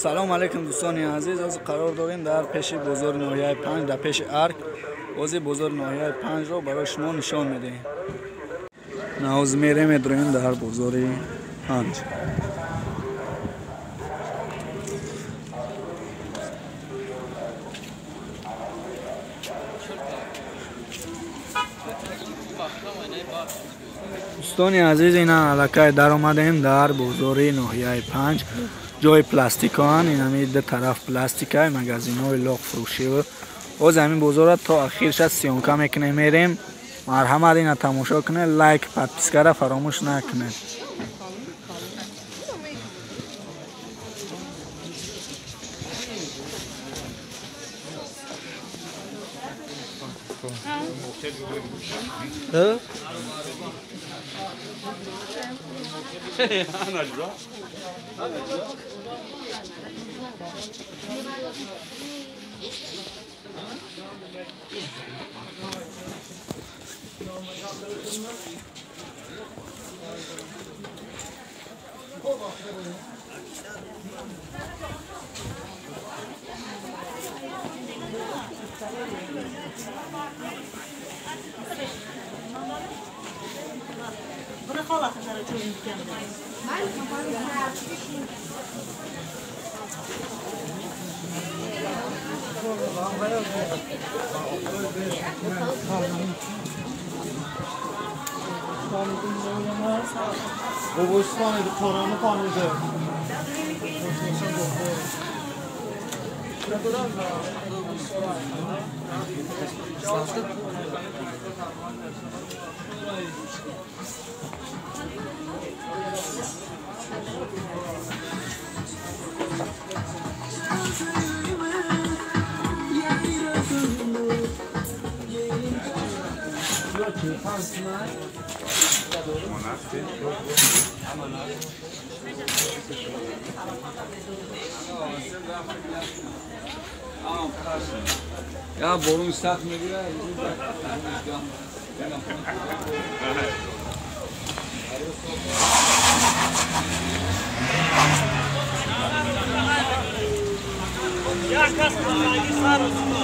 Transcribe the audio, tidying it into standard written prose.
Салом алейкум дӯстони азиз, ҳозир қарор дорем дар пеши бозори ноҳияи 5, дар пеши арк. Ҳозир бозори ноҳияи 5-ро барои шумо нишон медиҳем. Ҳозир мерем, медроем дар бозори 5. Дӯстони азиз, ина аллакай даромадем дар бозори ноҳияи 5. Ҷои пластикоан, ин ҳами ду тараф пластикай, магазинҳои лоқфурӯшӣ. Ҳозир ҳамин бозорро то ахирша съёмка мекунем, мерем. Марҳамат, ина тамошо кунед, лайк, подпискара фаромӯш накунед. Ya borun sert mi diyor? Ya kasma,